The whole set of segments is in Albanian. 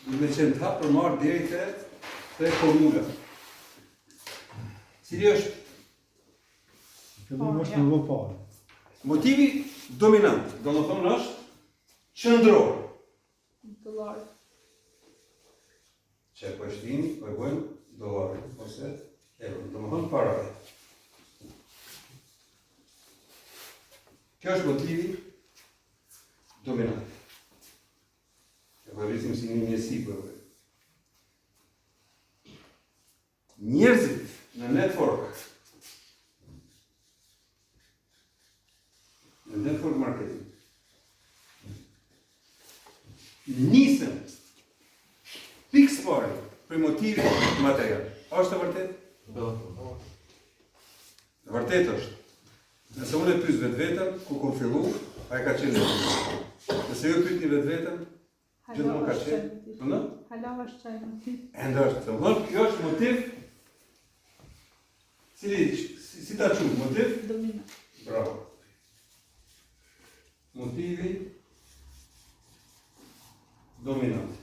Duhet me qenë të hapë për me ardhë deri te, te formula. Cili është? Fillim është me bo pare. Motivi dominant, domethonë është qendror. Dollar. Që po e shtini, po e bojmë dollari, ose euro, domethonë paraja. Kjo është motivi dominant. E po rrisim si një njësi për po Njerëzit në network në network marketing nisen pikë s'pari për motivin material. A është e vërtet? Po. E vërtet është. Nëse unë e pyes vetveten kur kom fillu, ai ka qenë motiv. Nëse ju pyetni vetveten, gjithmonë ka qenë. Ëh? Hala është qaj motiv. Ende është, domethënë, kjo është motiv Cili, si, si ta quajmë, motiv? Dominant. Bravo. Motivi dominant.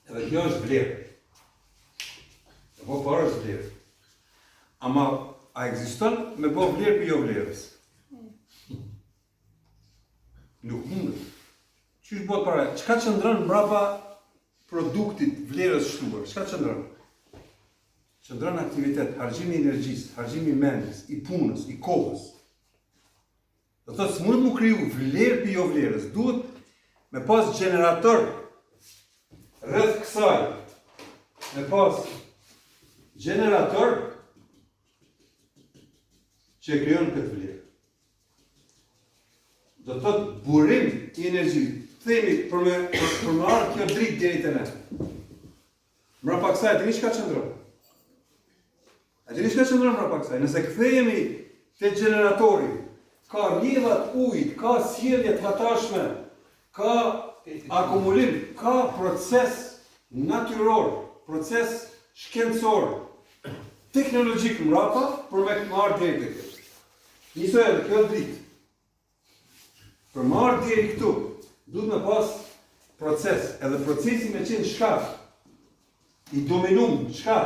Edhe kjo është vlerë. Me bo pare është vlerë. Ama, a ekziston me bo vlerë prej jo vlerës? Nuk mundet. Qysh bëhet pare? Çka qëndron mbrapa produktit vlerës shtuar? Çka qëndron? Qëndron aktivitet, harxhimi i energjisë, harxhimi i mendjes, i punës, i kohës. Do të thotë s'mundet mu kriju vlerë prej jo vlerës, duhet me pas gjenerator rreth kësaj, me pas gjenerator që e krijon këtë vlerë. Do të thotë burim i energjisë. Themi për me për, për me ardhë kjo dritë deri te ne. Mbrapa kësaj, dini çka qëndron? A dini çka qëndron mbrapa kësaj? Nëse kthehemi te gjeneratori, ka rrjedha t'ujit, ka sjellje të hatashme, ka akumulim, ka proces natyror, proces shkencor, teknologjik mbrapa për me ardhë deri te kjo. Njësoj edhe kjo dritë. Për me ardhë deri këtu, duhet me pas proces, edhe procesi me qenë çka, i dominum, çka,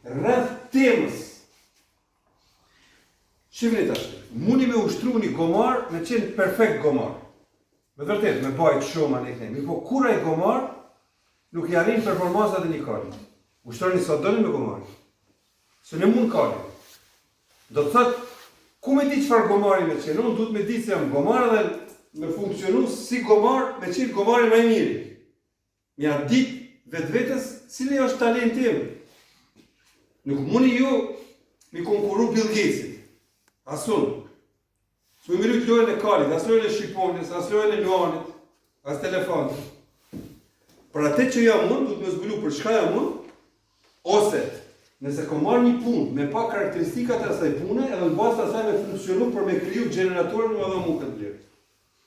rreth temës. Shifni tash, muni me ushtru një gomar me qenë perfekt gomar. Me vërtet, me bajt shumë anë e këne. Mirëpo kur ai gomar, nuk i arrin performancat e një kali. Ushtroni sa doni me gomar. Se ne mund kali. Do të thotë, ku me di çfarë gomari me qenë, unë duhet me di se jam gomar dhe me funksionu si gomar, me qenë gomari më i miri. Me ja dit vetvetes cili është talenti im. Nuk muni ju mi konkuru Bill Gatesit. As unë. S'muj me lujt lojën e kalit, as lojën e shqiponjës, as lojën e luanit, as elefantit. Për atë që jam unë, duhet me zbulu për çka jam unë, ose nëse kom marrë një punë me pa karakteristikat e asaj pune, edhe në bazë të asaj me funksionu për me kriju gjeneratorin me dhe mu këtë vlerë.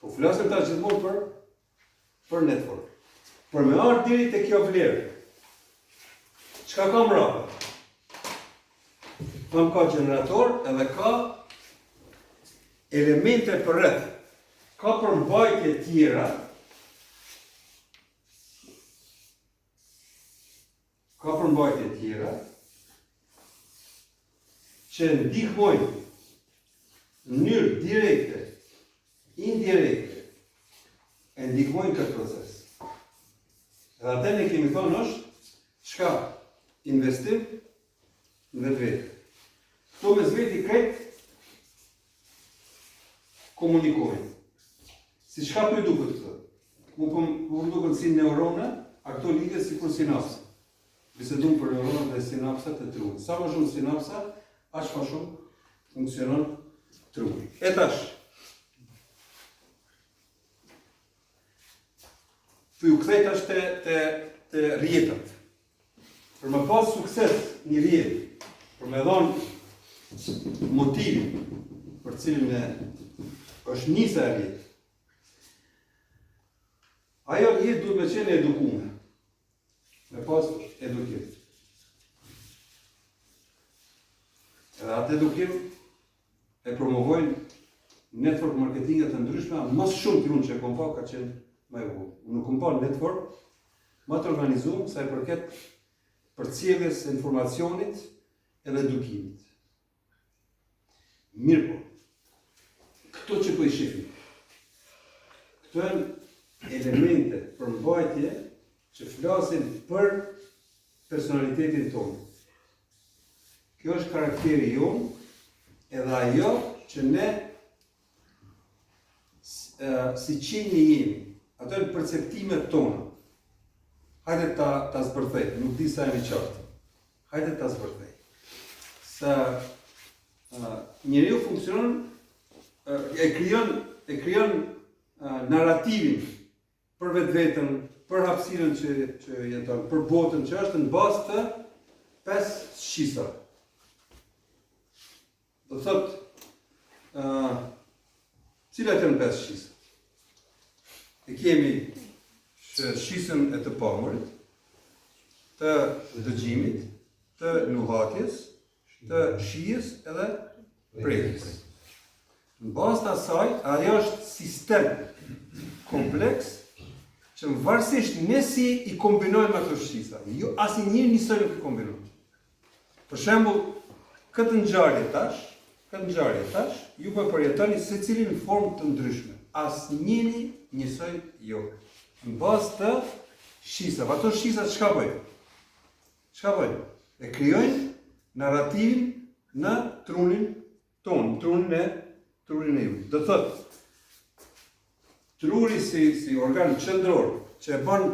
Po flasim tash gjithmonë për për network. Për me ardhë deri te kjo vlerë. Çka ka mbrapa? Thamë ka gjenerator edhe ka elemente përreth. Ka përmbajtje tjera. Ka përmbajtje tjera që ndihmojnë në mënyrë direkte, indirekte, e ndihmojnë këtë proces. Dhe atë ne kemi thonë është, çka investim në vetvete. Këto mes veti krejt komunikojnë. Si çka po i duket këto? Mu po më duket si neurona, a këto lidhje sikur sinapsa. Bisedum për neuronat dhe sinapsat e trurit. Sa më shumë sinapsa, aq më shumë funksionon truri. E tash, Po ju kthej tash te, te, te rrjetat. Për me pas sukses një rrjet, për me dhonë motivin për cilin e është nisa e rrjetit. Ajo rrjet duhet me qenë edukume. Me pas edukim. Edhe atë edukim e promovojnë network marketinge të ndryshme, më së shumti unë që e kom pa ka qenë MyWorld. Unë nuk kom pa network ma të organizum sa i përket përcjelljes së informacionit edhe edukimit. Mirëpo, këto që po i shihni, këto janë elemente përmbajtje që flasin për personalitetin tonë. Kjo është karakteri jonë edhe ajo që ne si qenie jemi. Ato janë perceptimet tona. Hajde ta, ta zbërthej, nuk di sa jemi qartë. Hajde ta zbërthej. Se uh, njeriu funksionon, uh, e krijon, e krijon uh, narrativin për vetveten, për hapësirën që që jeton, për botën që është në bazë të pesë shqisave. Do të thotë, ë uh, cilat janë pesë shqisat? E kemi shqisën e të pamurit, të dëgjimit, të nuhatjes, të shijes edhe prekjes. Në bazë të asaj, ajo është sistem kompleks që në varësisht ne si i kombinojmë ato shqisa. Jo, asnjë njësoj nuk i kombinon. Për shembull, këtë ngjarje tash, këtë ngjarje tash, ju po e përjetoni secili në formë të ndryshme. Asnjëri njësoj jo. Në bazë të shqisave. Ato shqisa çka bëjnë? Çka bëjnë? E krijojnë narrativin në trunin tonë, trunin e trurin e juj. Do të thotë, truri si si organ qendror që e bën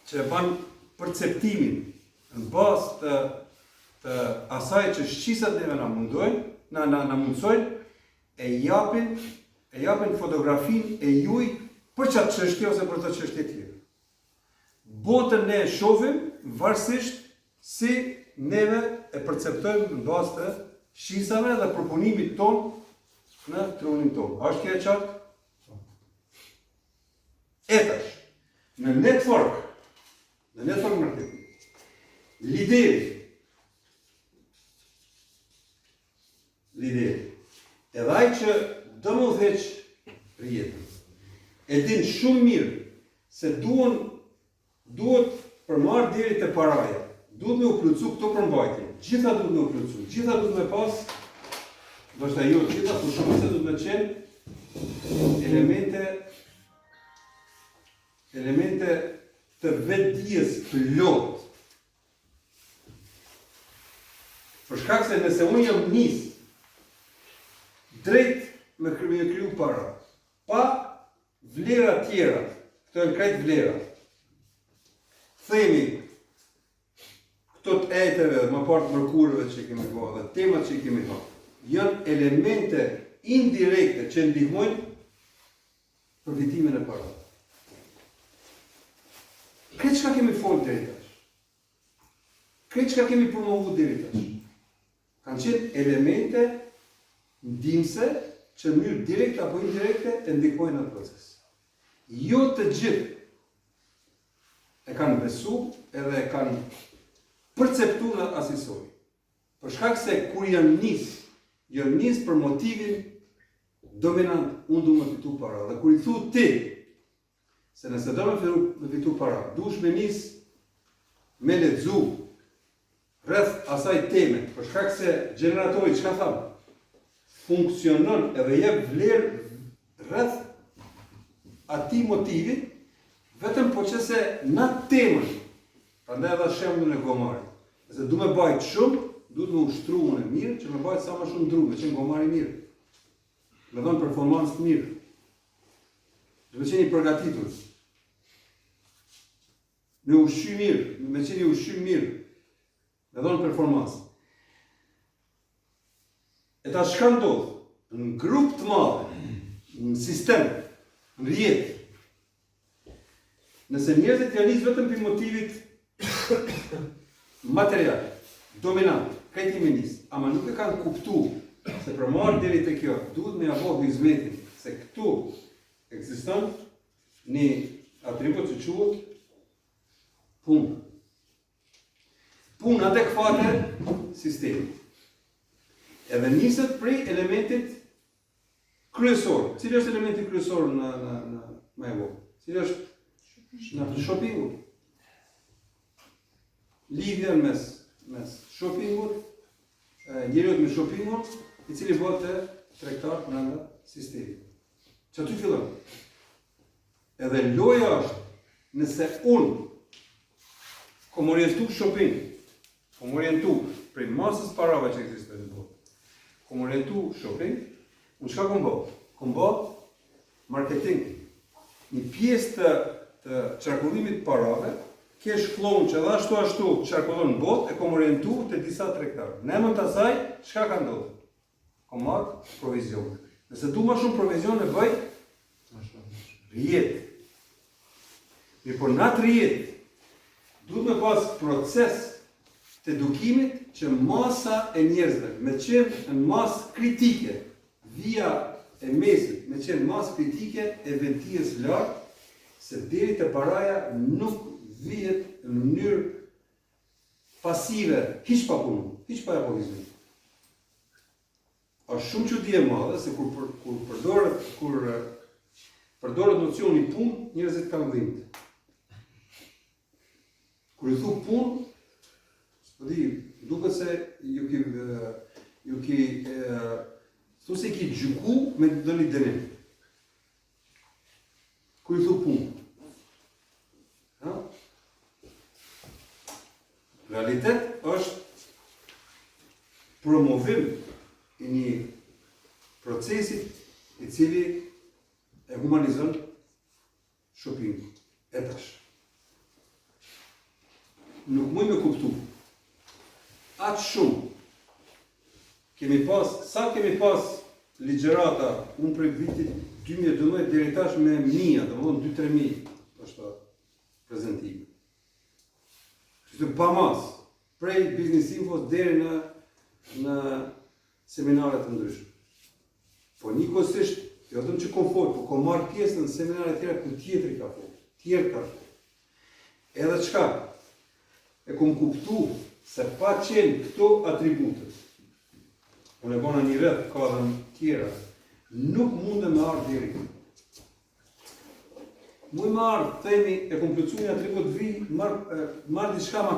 që e bën perceptimin në bazë të të asaj që shqisat neve na mundojnë, na na na mundësojnë, e japin e japin fotografinë e juj për qatë çështje ose për ato çështje tjera. Botën ne e shohim varësisht si neve e perceptojmë në bazë të shqisave dhe përpunimit tonë në trunin tonë. A është kjo e qartë? E tash, në network, në network marketing, lideri, lideri, edhe ai që do me udhëheq rrjetin, e din shumë mirë se duhen Duhet për me ardh deri te paraja, duhet me u plotësu këto përmbajtje, gjitha duhet me u plotësu, gjitha duhet me pas, ndoshta jo gjitha, por shumica duhet me qenë elemente elemente të vetëdijes plot. Për shkak se nëse unë jam nis drejt me kriju para, Pa vlera tjera, këto janë krejt vlera. Themi, këto të enjteve dhe më parë të mërkurëve që kemi bërë dhe temat që kemi hapë, janë elemente indirekte që ndihmojnë për fitimin e parave. Krejt çka kemi folë deri tash? Krejt çka kemi promovu deri tash? Kanë qenë elemente ndihmëse që në mënyrë direkte apo indirekte e ndihmojnë atë proces. Jo të gjithë e kanë besu edhe e kanë perceptu në asisoj. Për shkak se kur janë nis, janë nis për motivin dominant, unë du me fitu para. Dhe kur i thu ti, Se nëse do me fitu, me fitu para, dush me nis me lexu rreth asaj teme, për shkak se gjeneratori çka tham, funksionon edhe jep vlerë rreth atij motivi, vetëm po qe se në temën, prandaj edhe shembullin e gomarit. Nëse du me bajt shumë, duhet me ushtru unë mirë, që me bajt sa më shumë dru, me qenë gomar i mirë. Me dhënë performancë të mirë. Me qenë i përgatitur. Me ushqy mirë, me qenë i ushqy mirë. Me dhënë performancë. E tash çka ndodh? Në grup të madhe, në sistem, në rrjet, Nëse njerëzit janë nisë vetëm për motivit material, dominant, krejt jemi nis, ama nuk e kanë kuptu se për me ardh deri te kjo, duhet me ja bo hizmetin, se këtu ekziston një atribut që quhet punë. Punë adekvate sistemit. Edhe niset prej elementit kryesor. Cili është elementi kryesor në në në më e vogël? Cili është në shoppingu. Lidhja mes mes shoppingut, njeriut me shoppingun, i cili bëhet tregtar brenda sistemit. Që aty fillon? Edhe loja është, nëse unë kom orientu shopping, kom orientu prej masës parave që ekzistojnë në botë, kom orientu shopping, unë çka kom bo? Kom bo marketing. Një pjesë të, të qarkullimit parave, cash flow që edhe ashtu ashtu qarkullon në botë, e kom orientu te disa tregtarë. Në emër të asaj, çka ka ndodhur? Kom marrë provizion. Nëse du ma shumë provizion e bëj, rrjet. Mirëpo në atë rrjet, duhet me pas proces të edukimit që masa e njerëzve me qenë në masë kritike, vija e mesit me qenë masë kritike e vetëdijes lartë, se deri te paraja nuk vihet në mënyrë pasive, hiç pa punu, hiç pa e vizion. Është shumë çudi e madhe se kur për, kur përdoret kur përdoret nocioni punë, njerëzit kanë dhimbje. Kur i thu punë, s'po di, duket se ju ki ju ki thu se ki gjyku me ndonjë dënim. Kur i thu punë. Ha? Realitet është promovim i një procesit i cili e humanizon shopping e tash. Nuk muj me kuptu. Aq shumë kemi pas, sa kemi pas ligjërata, unë prej vitit 2012 deri tash me mija, domethënë 2-3 mijë, është prezentime. Kështu pa mas, prej Business Infos deri në në seminare të ndryshme. Po njëkohësisht, jo vetëm që kom fol, po kom marrë pjesë në seminare tjera ku tjetri ka fol, tjerë ka fol. Edhe çka? E kom kuptu se pa qenë këto atributet, unë e bona një rreth, ka edhe në tjera, nuk mundem me ardhë deri. Muj me ardhë, themi, e kom plotësu një atribut vi, marr, marr diçka ma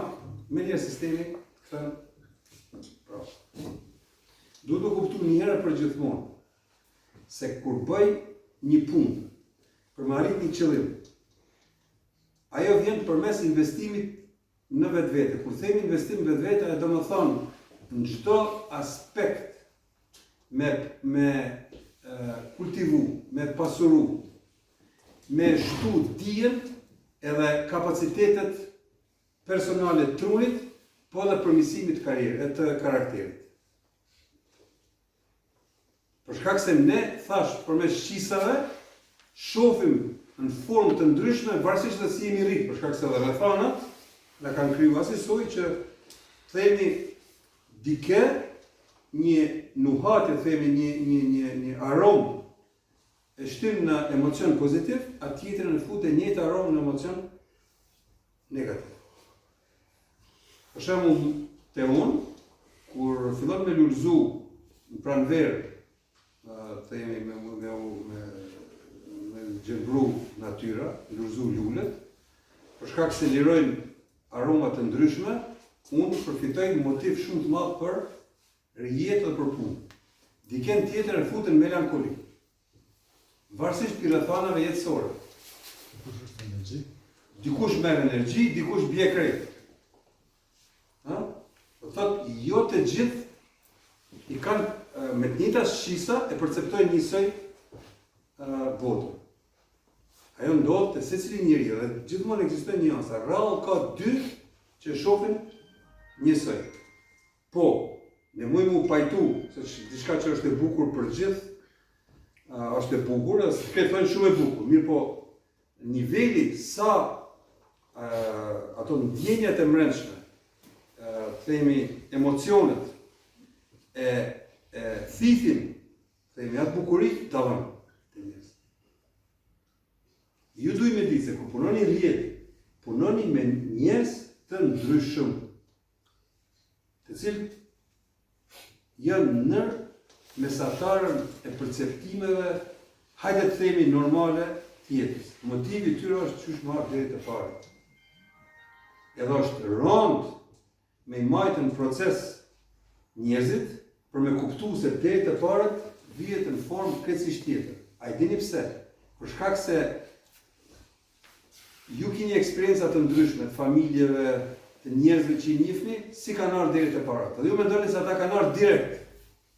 me njëherë sistemi, këtën, pra. Duhet me kuptu një herë për gjithmonë, se kur bëj një punë, për me arrit një qëllim, ajo vjen përmes investimit në vetvete. Kur themi investim në vetvete, ajo do me thonë në çdo aspekt me, me e, kultivu, me pasuru, me shtu dijen edhe kapacitetet personale të trunit, po edhe përmirësimit të karrierës, të karakterit. Për shkak se ne, thash, përmes shqisave, shofim në formë të ndryshme, varësisht se si jemi rritë, për shkak se edhe rrethanat na kanë kriju asisoj që themi dike një nuhatje, themi një një një një aromë e shtin në emocion pozitiv, a tjetrin e fut e njëjta aromë në emocion negativ. Për shembull, te unë, kur fillon me lulëzu në pranverë, themi me me me me gjelbru natyra, lulëzu lulet, për shkak se lirojnë aroma të ndryshme, unë përfitoj motiv shumë të madh për jetë dhe për punë. Diken tjetër e fut në melankoli. Varësisht prej rrethanave jetësore. Dikush është energji. Dikush merr energji, dikush bie krejt. Ha? Do të thotë, jo të gjithë i kanë me të njëjta shqisa e perceptojnë njësoj botën. Ajo ndodh te secili njeri dhe gjithmonë ekzistojnë nyansa. Rrallë ka dy që e shohin njësoj. Po, ne mujmë u pajtu, se diçka që është e bukur për gjithë, është e bukur, dhe se këtë thonë shumë e bukur, mirë po, niveli sa ato ndjenjat e mbrendshme, themi emocionet, e, e thithin, themi atë bukuri, dallon te njerëzit. Ju duhet me ditë se kur punoni rrjet, punoni me njerëz të ndryshëm. Të cilët janë nër mesataren e perceptimeve, hajde të themi normale, të jetës. Motivi i tyre është qysh me ardhë deri te paret. Edhe është rëndë me i majtë në proces njerëzit për me kuptu se deri te paret vihet në formë krejtësisht tjetër. A e dini pse? Për shkak se ju kini eksperienca të ndryshme të familjeve, të njerëzve që i njihni, si kanë ardhur deri te parat. Dhe ju mendoni se ata kanë ardhur direkt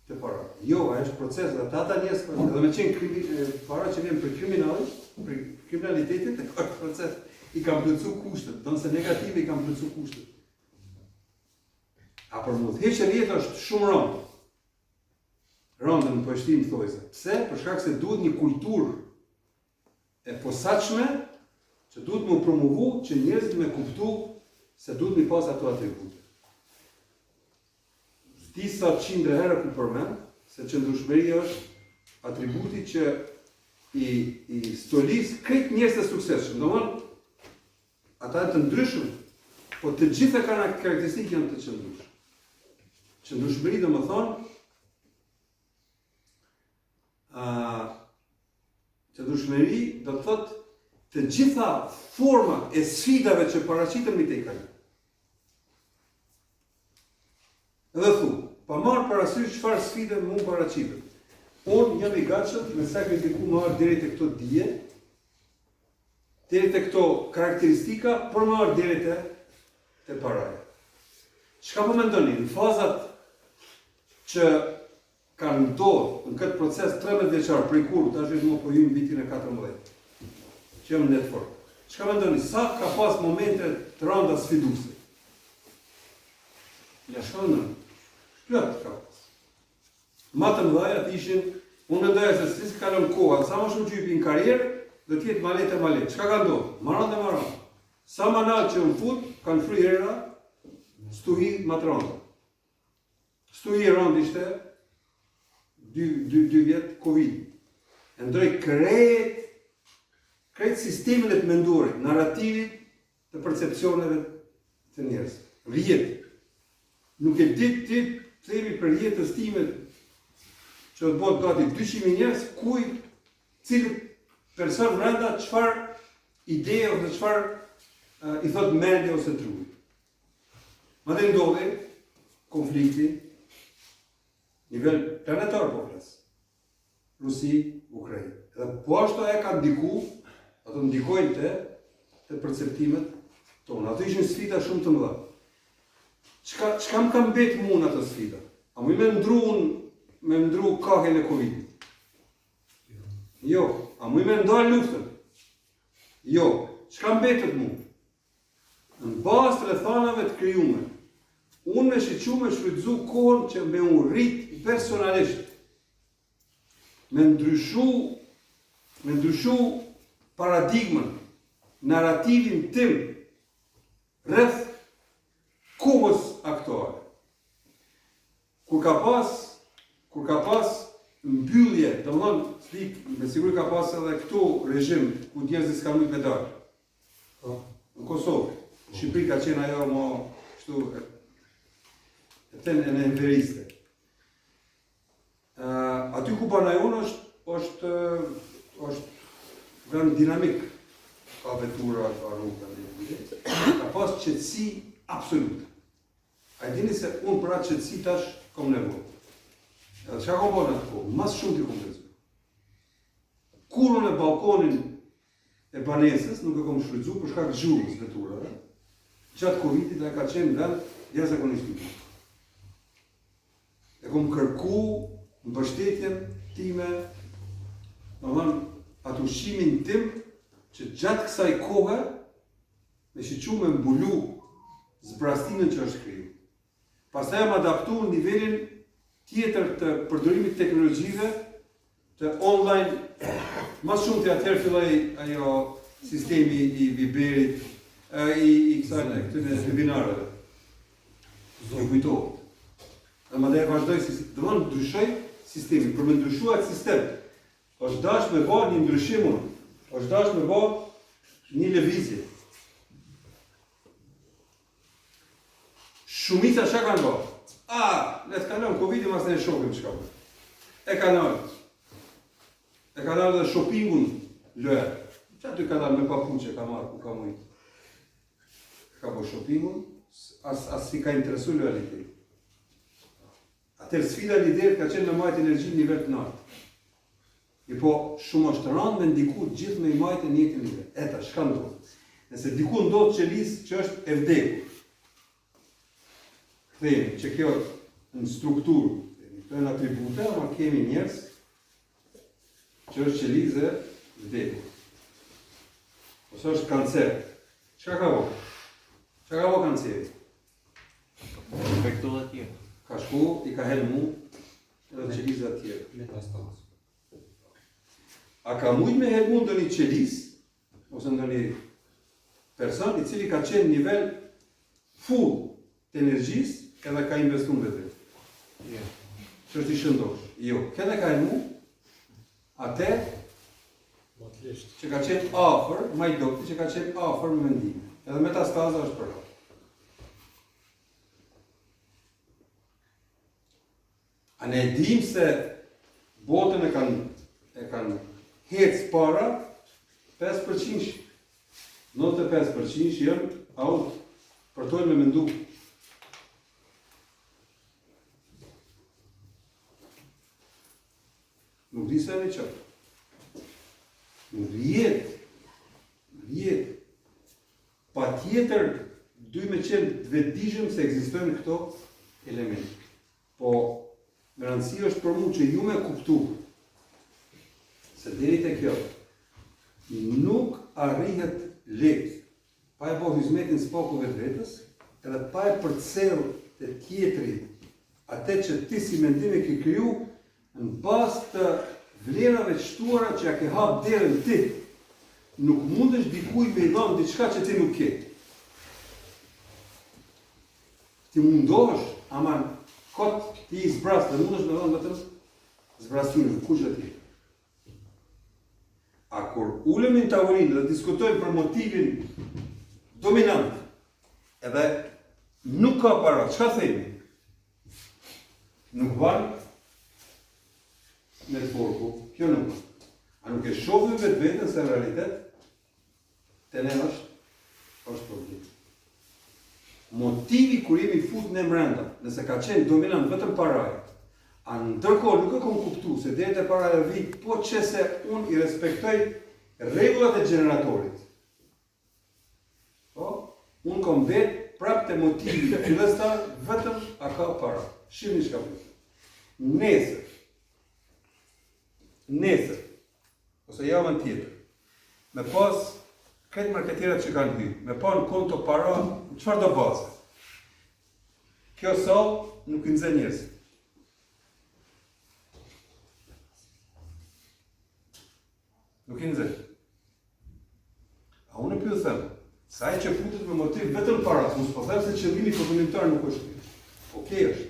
te parat. Jo, ajo është proces dhe ata njerëz po edhe me qenë krimi, para që vjen për kriminal, për kriminalitetit, është proces. I kanë plotësu kushtet, ndonëse negative i kanë plotësu kushtet. A për me udhëheqë rrjet është shumë rëndë. Rëndë në pështim thojse. Pse? Për shkak se duhet një kulturë e posaçme që duhet me promovu që njerëzit me kuptu se duhet mi pas ato atribute. S'di sa qindra herë ku përmend se qëndrueshmëria është atributi që i, i stolis krejt njerëzit e suksesshëm. Domthon, ata janë të ndryshëm, po të gjithë e kanë atë karakteristikë janë të qëndrueshëm. Qëndrueshmëri domethënë ë qëndrueshmëri do të thotë të gjitha format e sfidave që paraqiten mi tejkalu. Dhe thu, pa marrë parasysh çfarë sfide mu paraqitet. Unë jam i gatshëm me sakrifiku me ardhë deri te këto dije, deri te këto karakteristika për me ardhë deri te te paraja. Çka po mendoni në fazat që kanë ndodhur në këtë proces 13 vjeçar prej kur tash më po hyjmë vitin e 14 që jam në network. Çka mendoni sa ka pas momente të rënda sfiduese? Ja çka mendoni? Plot ka pas. Ma të mëdhajat ishin, unë mendoja se si kalon koha, sa më shumë që hypi në karrierë, do të jetë ma lehtë e ma lehtë. Çka ka ndodhur? Ma rëndë e ma rëndë. Sa më nalt që u fut, kanë fry era stuhi më të rënda. Stuhi e rëndë ishte dy, dy, dy vjet Covid. E ndroi krejt, krejt sistemin e të menduarit, narrativit të percepcioneve të njerëzve. Rrjet. Nuk e di ti themi për jetës time që do të bëhet gati 200.000 njerëz, kuj, cilit person brenda çfarë ideje ose çfarë uh, i thot mendja ose truri. Mandej ndodhi konflikti nivel planetar po flas. Rusi, Ukrainë. Dhe po ashtu e ka ndiku, ato ndikojnë te, te perceptimet tona. Ato ishin sfida shumë të mëdha. Çka, çka më ka mbet mu në ato sfida? A muj me ndru unë, me ndru kahjen e Covidit? Jo. A muj me ndalë luftën? Jo. Çka mbetet mu? Në bazë të rrethanave të krijume, unë me shiqu me shfrytëzu kohën që me u rrit personalisht, me ndryshu, me ndryshu paradigmën, narrativin tim rreth kohës aktuale. Kur ka pas, kur ka pas mbyllje, domethënë, s'di, me siguri ka pas edhe këtu regjim ku njerëzit s'kanë mujt me dalë. Po, në Kosovë, në Shqipëri ka qenë ajo më kështu e, e thënë e enveriste. Uh, aty ku banoj unë është është është vend dinamik. Ka vetura, ka rrugë, ka pas qetësi absolute. A e dini se unë për atë qetësi tash kom nevojë. Edhe çka kom bo në atë kohë? Ma s'shumti kom lexu. Kur unë balkonin e banesës nuk e kom shfrytëzu për shkak të zhurmës veturave, gjatë Covidit ai ka qenë vend jashtëzakonisht i bukur. E kom kërku mbështetjen time, domethënë atë ushqimin tim që gjatë kësaj kohe me shiqu me mbulu zbrastinën që është kriju. Pastaj jam adaptu në nivelin tjetër të përdorimit të teknologjive të online. Ma shumë të atëherë filloi ajo sistemi i Viberit, i, i kësaj në këtyre webinareve. Ju kujtohet. Dhe mandej vazhdoi si, domethënë ndryshoi sistemi. Për me ndryshu atë sistem, Është dashtë me ba një ndryshim unë. Është dashtë me ba një lëvizje. Shumica çka kanë ba? A, le të kalon Covidi mas ne shohim çka bën. E kanë nalë. E kanë nalë dhe shoppingun lë. Që aty ka dalë me papuqe, ka marrë ku ka mujtë. Ka bo shoppingun, as, as s'i ka interesu lojaliteti. Atëherë sfida e liderit ka qenë me majtë energjinë në nivel të lartë. Mirëpo, shumë është rëndë me ndiku gjithë me i majtë në njëjtin nivel. E tash, çka ndodh? Nëse diku ndodh qelizë që është e vdekur, Themi që kjo në strukturë, themi, këto janë atribute, ama kemi njerëz që është qelizë e vdekur. Ose është kancer. Çka ka bo? Çka ka bo kanceri? Infektu dhe tjerë. Ka shku, i ka helmu edhe qelizat tjera. Metastazë. A ka mujt me helmu ndonjë qelizë, ose ndonjë person i cili ka qenë nivel full të energjisë edhe ka investu në vetvete. Jo. Që është i shëndosh. Jo, këtë ka helmu atë që ka qenë afër, ma i dobti që ka qenë afër me mendime. Edhe metastaza është përhap. A ne e dim se botën e kanë e kanë hec para 5%, 95% janë out, përtojnë me mendu. Nuk di se e qëtë. Në jetë, në jetë, patjetër duhet me qenë të vetëdijshëm se ekzistojnë këto elemente. Po, me rëndësi është për mu që ju me kuptu se deri te kjo nuk arrihet lehtë pa e bo hyzmetin së paku vetvetes, edhe pa e përcjell te tjetri atë që ti si mendim e ke kriju në bazë të vlerave të shtuara që ja ke hap derën ti. Nuk mundesh dikujt me i dhënë diçka që ti nuk ke. Ti mundohesh, ama kot ti i zbrast dhe mundesh me dhënë vetëm zbrastinë, kurgjë tjetër. A kur ulemi në tavolinë dhe diskutojmë për motivin dominant, edhe nuk ka para, çka themi? Nuk ban networku, kjo nuk ban. A nuk e shohim vetveten se në realitet Te ne është, është problem. Motivi kur jemi fut ne mrenda, nëse ka qenë dominant vetëm paraja, a ndërkohë nuk e kom kuptu se deri te paraja vi po qe se unë i respektoj rregullat e gjeneratorit. Po, unë kom vet prap te motivi fillestar vetëm a ka para. Shihni çka po. Nesër. Nesër ose javën tjetër, me pas krejt marketerat që kanë hy, me pa në konto para, në çfarëdo baze. Kjo sallë nuk i nxen njerëzit. Nuk i nxen. A unë po ju them, se ai që futet me motiv vetëm para, se unë s'po them se qëllimi përfundimtar nuk është ky. Okej është,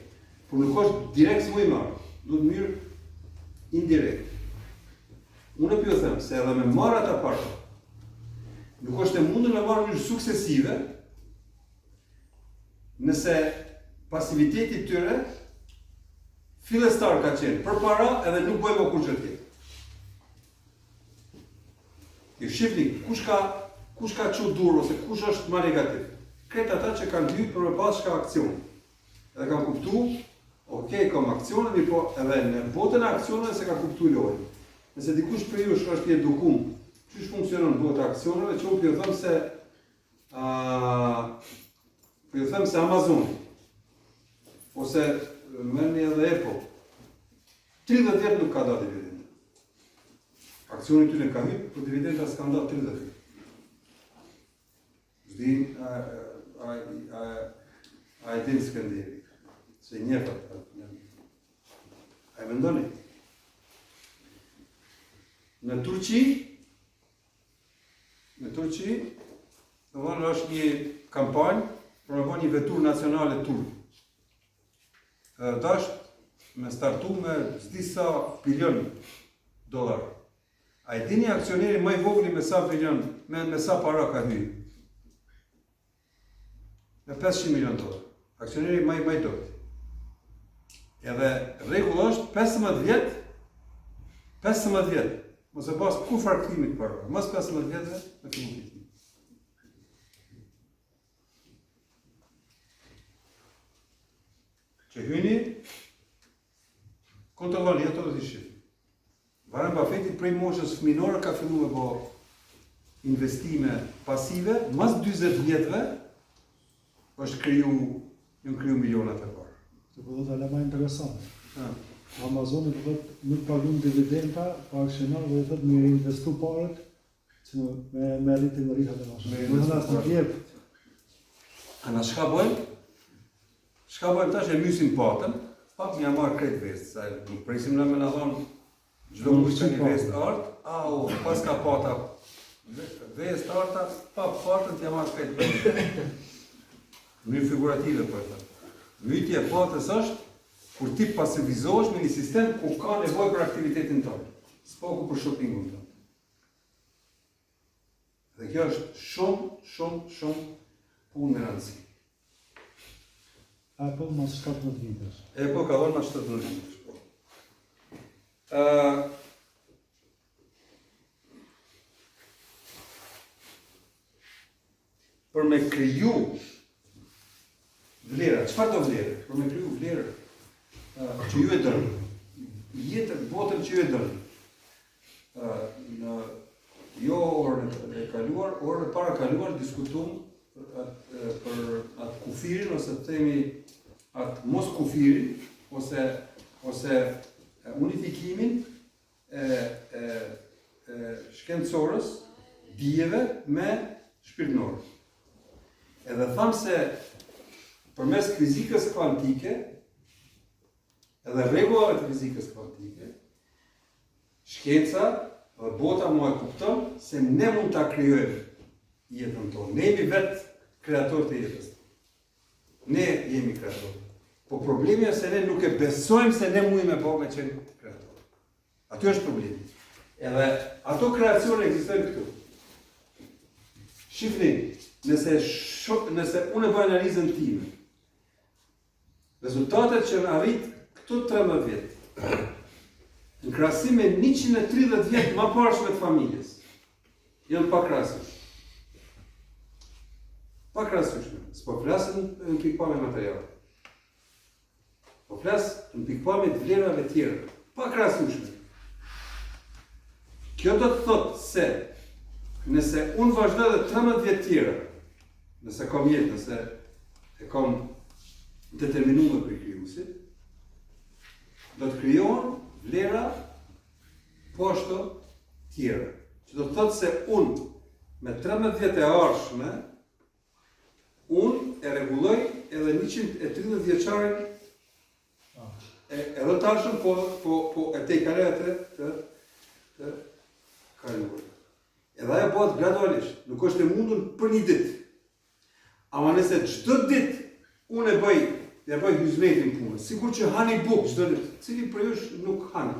por nuk është direkt s'mu i marrë, duhet mënyrë indirekt. Unë po ju them se edhe me marrë ata para, nuk është e mundur me marrë në mënyrë suksesive, nëse pasiviteti i tyre fillestar ka qenë për para edhe nuk bëjmë kurrgjë tjetër. Ju shifni, kush ka, kush ka çu durë ose kush është ma negativ? Krejt ata që kanë hy për me pas çka akcion. Edhe kanë kuptu, ok, kam akcione, mirëpo edhe në botën e akcioneve s'e ka kuptu lojën. Nëse dikush prej jush është i edukum, qysh funksionon bota e akcioneve, që unë po ju them se a, po ju them se Amazon ose merrni edhe Apple, 30 vjet nuk ka da dividenda. Aksioni tyne ka hyp, po dividenda s'ka da 30 vjet. S'di, a, a, a, a e din Skënderi, se njeh atë. A e mendoni? Në Turqi, në Turqi, domethënë është një kampanjë për me bo një veturë nacionale turke. Dasht me startu me s'di sa bilion dollar. A e dini aksioneri më i vogli me sa bilion, me, me sa para ka hy? Me 500 milion dollar. Aksioneri më i më i dobët. Edhe rregull është 15 vjet 15 vjet. Mos e pas kurrfarë kthimi të parave. Mas 15 vjetëve me fillu fitimi. Që hyni, kontrolloni ato dhe t'i shihni. Warren Buffetti prej moshës fëminore ka fillu me bo investime pasive, mas 40 vjetëve është kriju, janë kriju milionat e parë. Të po thotë hala ma interesant. Ha. Amazoni po thotë nuk pagun dividenda, po aksionar dhe thotë me investu paret që me me rritë me rritë atë më shumë. Do të thotë as jep. A na çka bëjmë? Çka bëjmë tash e mysim patën, pak me ia marr krejt vezët, se nuk presim na me na thonë çdo muj ka një vezë të artë, a o, pas ka pata vezë të arta, pa patën t'ia marr krejt vezët. Në mënyrë figurative po e them. Mytja e patës është kur ti pasivizohesh me një sistem ku ka nevojë për aktivitetin tënd, s'paku për shoppingun tënd. Dhe kjo është shumë, shumë, shumë punë me rëndësi. Apple mas 17 vitesh. Apple ka dhënë mas 17 vitesh, po. Uh, për me kriju vlera, çfarë do vlerë? Për me kriju vlerë uh, që ju e doni, jetën, botën që ju e doni. Uh, në jo orën e kaluar, orën e parakaluar diskutum për atë, për atë kufirin ose të themi atë mos kufirin ose ose unifikimin e, e, e shkencorës, dijeve me shpirtnorën. Edhe thamë se përmes fizikës kuantike edhe rregullave të fizikës kuantike, shkenca dhe bota mua e kupton se ne mund ta krijojmë jetën tonë. Ne jemi vetë kreatorë të jetës. Ne jemi kreatorë. Po problemi është se ne nuk e besojmë se ne mujmë me bo me qenë kreatorë. Aty është problemi. Edhe ato kreacione ekzistojnë këtu. Shifni, nëse, sho, nëse unë e bëj analizën time, rezultatet që janë arrit këto 13 vjet, në krahasim me 130 vjet më parshme të familjes, janë pakrahasueshme. Pakrahasueshme. S'po flas në pikëpamje materiale. Po flas në pikëpamje të vlerave tjera. Pakrahasueshme. Kjo do të thotë se nëse unë vazhdoj edhe 13 vjet tjera, nëse kam jetë, nëse e kam determinuar prej krijuesit, do të krijohen vlera po ashtu tjera. Që do të thotë se unë me 13 vjet e ardhshme unë e rregulloj edhe 130 vjeçarin e edhe të ardhshëm po po po e tejkaloj atë të të kaluar. Edhe ajo bëhet gradualisht, nuk është e mundur për një ditë. Ama nëse çdo ditë unë e bëj, ja bëj hyzmetin punës, sikur që hani bukë çdo ditë, cili prej jush nuk hani?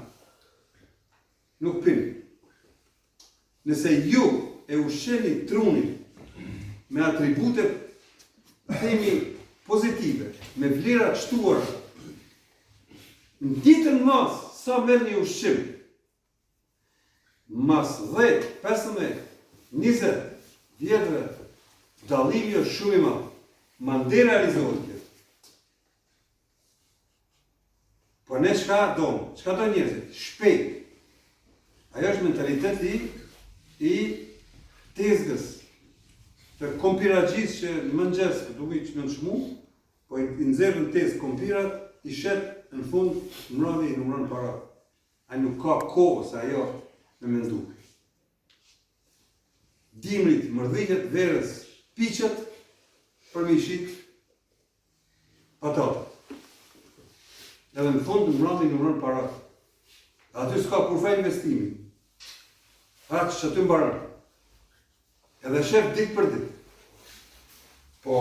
Nuk pini. Nëse ju e ushqeni trunin me atribute themi pozitive, me vlera të shtuara, në ditën mas sa merrni ushqim, mas 10, 15, 20 vjetëve, dallimi është shumë i madh. Mandej realizohet kjo. Po ne çka dom? Çka do njerëzit? Shpejt. Ajo është mentaliteti i tezgës të kompiraxhisë që në mëngjes, po duke i nënçmu, po i nxjerr në tezgë kompirat, i shet në fund mbrëmje i numëron parat. Ai nuk ka kohë se ajo me mendu. Dimrit mërdhihet, verës piqet për me i shit patatet. Edhe në fund mbrëmje numëron parat. Aty s'ka kurrfarë investimi. Aq që aty mbaron. Edhe shef ditë për ditë. Po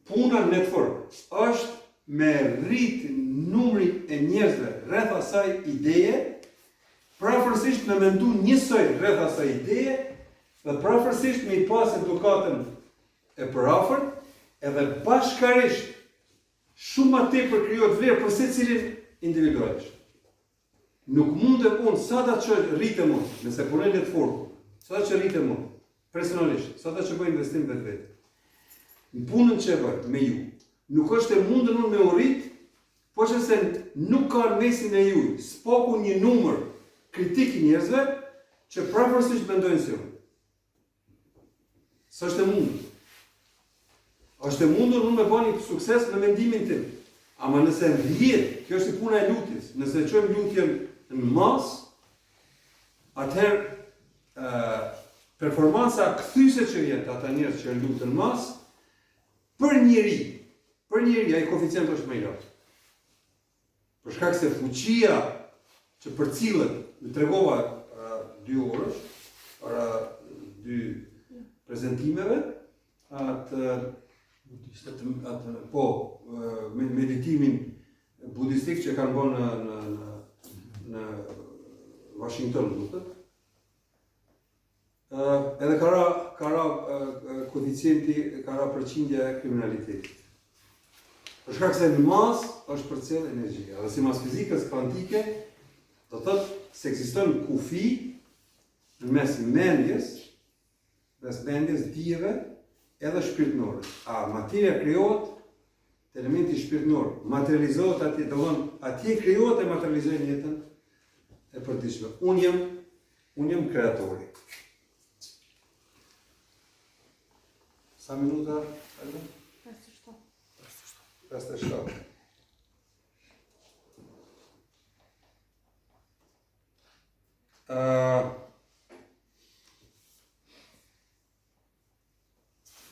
puna në network është me rrit numrin e njerëzve rreth asaj ideje, prafërsisht me mendu njësoj rreth asaj ideje dhe prafërsisht me i pas edukatën e përafërt edhe bashkarisht shumë ma tepër krijohet vlerë për secilin individualisht. Nuk mundem unë sado që rritem unë, nëse punoj network, sado që rritem unë, personalisht, sado që bëj investim vetvete. Në punën që e bëj me ju, nuk është e mundur unë me u rrit, po qe se nuk ka në mesin e juj, s'paku një numër kritik i njerëzve që prafërsisht mendojnë si unë. S'është e mundur. Është e mundur unë me ba një sukses me mendimin tim. Ama nëse rrjedh, kjo është puna e lutjes, nëse e çojmë lutjen në masë, atëherë performanca kthyese që vjen te ata njerëz që luten në masë, për njeri, për njeri ai koeficient është më i lartë. Për shkak se fuqia që përcillet, ju tregova para dy orësh, para dy prezentimeve, atë atë, atë po me meditimin budistik që kanë bërë në në në në Washington, duket. Edhe ka ra, ka ra koeficienti, ka ra përqindja e kriminalitetit. Për shkak se në masë është përcjell energjia. Dhe simas fizikës kvantike, do thotë se ekziston kufi në mes mendjes, mes mendjes, dijeve, edhe shpirtnores. A materia krijohet te elementi shpirtnor, materializohet atje, domethënë, atje krijohet e materializojnë jetën e përditshme. Unë jam, unë jam kreatori. Sa minuta? 57. 57. Uh,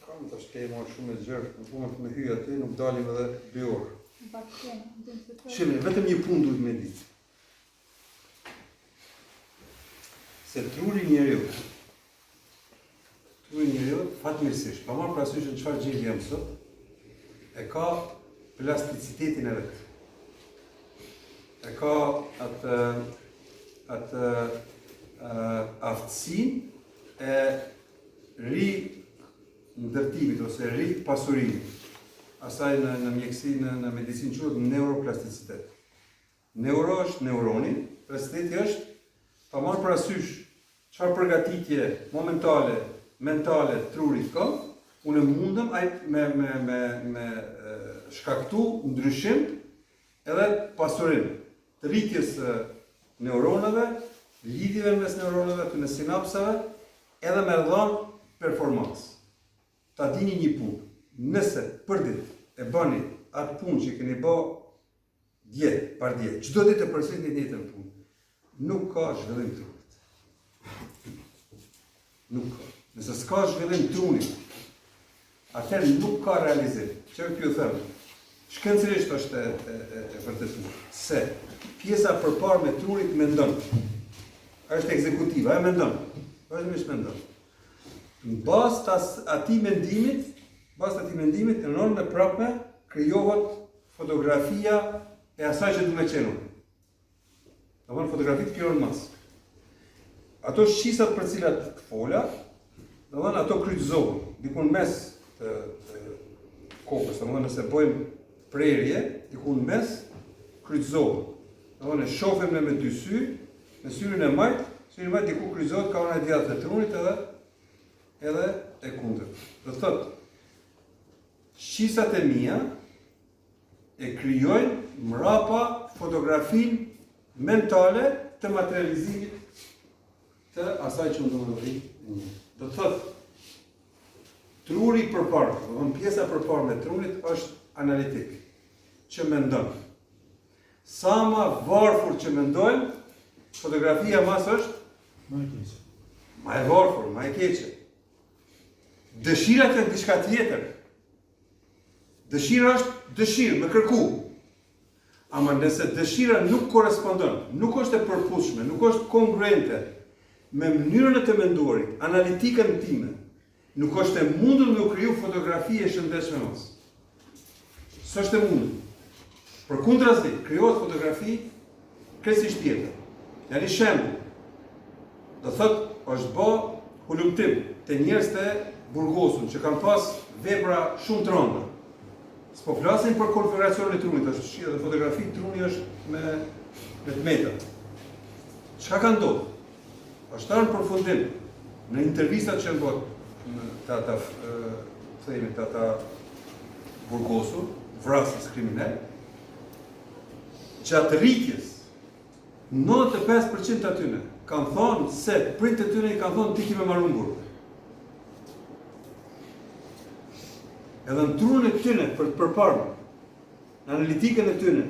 Kam të është tema shumë e gjerë, në punë të me hy aty, nuk dalim edhe dy orë. Shihni, vetëm një punë duhet me ditë. Se truri i njeriut, truri i njeriut, fatmirësisht, pa marrë parasysh në çfarë gjendje jam sot, e ka plasticitetin e vet. E ka atë, atë aftësinë e rindërtimit ose ripasurimit. Asaj në në mjekësi në në medicinë quhet neuroplasticitet. Neuro është neuroni, plasticiteti është pa marrë parasysh çfarë përgatitje momentale, mentale trurit ka, unë mundem ai me me me me shkaktu ndryshim edhe pasurim të rritjes së neuroneve, lidhjeve mes neuroneve, atyne sinapsave, edhe me dhanë performancë. Ta dini një punë, nëse për ditë e bëni atë punë që keni bë dje, pardje, çdo ditë e përsëritni të njëjtën punë, nuk ka zhvillim trunit. Nuk ka. Nëse s'ka zhvillim trunit, atëherë nuk ka realizim. Që po ju them, shkencërisht është e, e, e, e vërtetuar se pjesa e përparme e trunit mendon. Është ekzekutiva, e mendon. Vazhdimisht mendon. Në bazë të atij mendimit, bazë të atij mendimit, në anën e prapme krijohet fotografia e asaj që du me qenë. Domethënë fotografitë krijohen në masë. Ato shqisat për cilat fola, domethënë ato kryqëzohen, diku në mes të, të kokës, domethënë nëse bëjmë prerje, diku në mes kryqëzohen. Domethënë e shohim ne me dy sy, me syrin e majtë, syrin e majtë diku kryqëzohet ka ana e djathtë e trunit edhe edhe e kundërt. Do të thotë, shqisat e mia e krijojnë mrapa fotografinë mentale të materializimit të asaj që unë do me mrri në jetë. Do të thotë, truri i përparmë, domethënë pjesa e përparme e trunit është analitik, që mendon. Sa ma varfur që mendojmë, fotografia mas është ma e keqe. Ma e varfur, ma e keqe. Dëshirat janë diçka tjetër. Dëshira është dëshirë, me kërku. Ama nëse dëshira nuk korrespondon, nuk është e përputhshme, nuk është kongruente me mënyrën e të menduarit, analitikën time, nuk është e mundur me u kriju fotografi e shëndetshme mas. S'është e mundur. Përkundrazi, krijohet fotografi krejtësisht tjetër. Ja një shembull. Do thotë, është bë hulumtim te njerëz të burgosur që kanë pas vepra shumë të rënda. S'po flasim për konfiguracionin e trunit, është shi edhe fotografi truni është me me të meta. Çka ka ndodhur? Është ardhur në përfundim në intervistat që janë bërë të ata themi të ata burgosur, vrasës kriminal, gjatë rritjes 95% të atyne kanë thonë se prindët e tyre i kanë thonë ti ki me maru në burg. Edhe në trunin e tyne për të përparmë, në analitikën e tyne,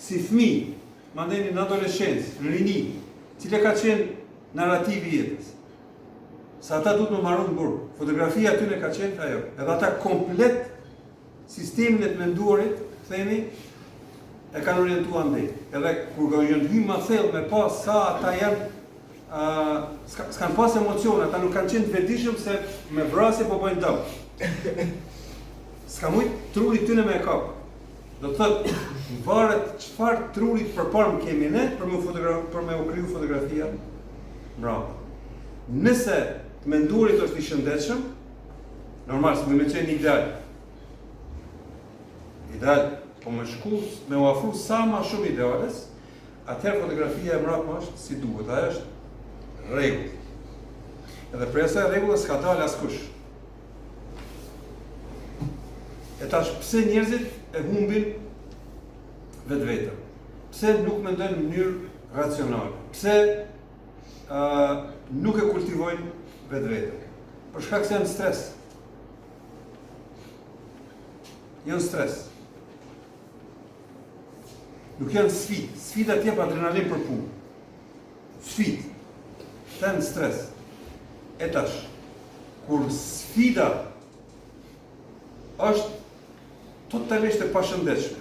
si fëmijë, mandej në adoleshencë, në rini, cila ka qenë narrativi i jetës. Se ata duhet me maru në burg. Fotografia e tyne ka qenë ajo. Edhe ata komplet sistemin e të menduarit, themi, e kanë orientu andej. Edhe kur ka janë hy ma thellë me pa sa ata janë, uh, s'kanë pas emocione, ata nuk kanë qenë të vetëdijshëm se me vrasje po bëjnë dëm. S'ka mujt truri tyne me e kap. Do të thotë, varet çfarë truri të përparmë kemi ne për me, fotogra për me u kriju fotografia mbrapa. Nëse të menduarit është i shëndetshëm, normal, s'mund me qenë ideal. Ideal, po me shku, me u afru sa ma shumë ideales, atëherë fotografia e mbrapme është si duhet, ajo është rregull. Edhe prej asaj rregulle s'ka dalë askush. E tash pse njerëzit e humbin vetveten? Pse nuk mendojnë në mënyrë racionale? Pse uh, nuk e kultivojnë vetveten? Për shkak se janë stres. Janë stres. Nuk janë sfidë. Sfida të jep adrenalin për punë. Sfidë. Të në stres. E tash, kur sfida është totalisht e pashëndetshme.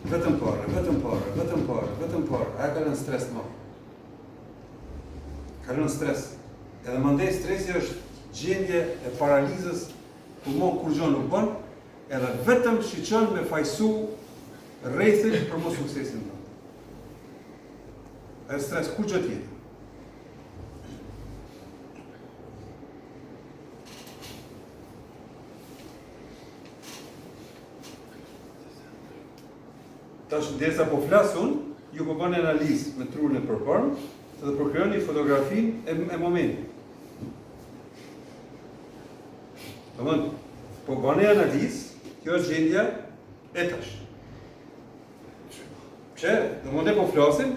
Vetëm pare, vetëm pare, vetëm pare, vetëm pare. Ajo kalon stres më. Kalon stres. Edhe mandej stresi është gjendje e paralizës ku mo kurgjo nuk bën, edhe vetëm shiqon me fajsu rrethin për mos suksesin tënd. Edhe stres kurgjo tjetër. Tash derisa po flas unë, ju po bëni analizë me trurin e përparmë dhe po krijoni fotografinë e, e momentit. Domthon, po bëni analizë, kjo është gjendja e tash. Që, domthon ne po flasim,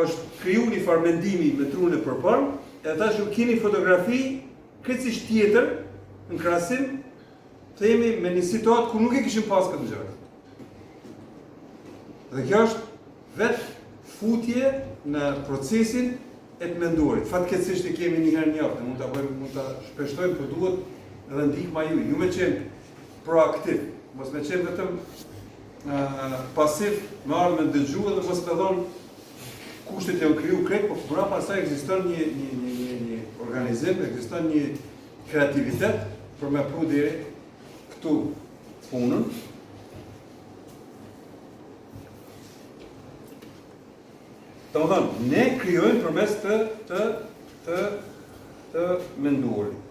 është kriju një farë mendimi me trurin e përparmë, edhe tash ju keni fotografi krejtësisht tjetër në krahasim themi me një situatë ku nuk e kishim pas këtë gjë. Dhe kjo është vetë futje në procesin e të menduarit. Fatkeqësisht e kemi një herë në javë, ne mund ta bëjmë, mund ta shpeshtojmë, por duhet edhe ndihma juaj. Ju me qenë proaktiv, mos me qenë vetëm uh, pasiv, me ardhë me dëgju edhe mos me dhonë kushtet janë kriju krejt, po prapa asaj ekziston një, një, një, një, një organizim, ekziston një kreativitet për me pru deri këtu punën. Domethënë, ne krijojmë përmes të, të, të, të menduarit.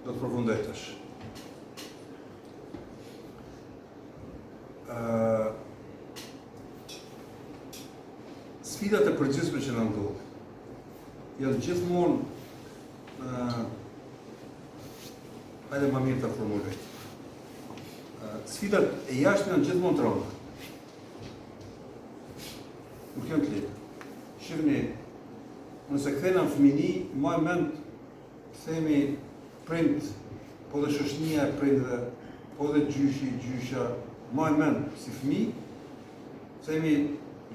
Do të përfundoj tash. Uh, sfidat e përgjithshme që na ndodhin janë gjithmonë uh, hajde më mirë ta formuloj. Uh, sfidat e jashtme janë gjithmonë të rënda. Nuk janë të lehta. Shihni, nëse kthehena në fëmini, maj mend themi prind, po dhe shoqnia e prindve, po dhe gjyshi, gjysha, maj mend si fëmi, themi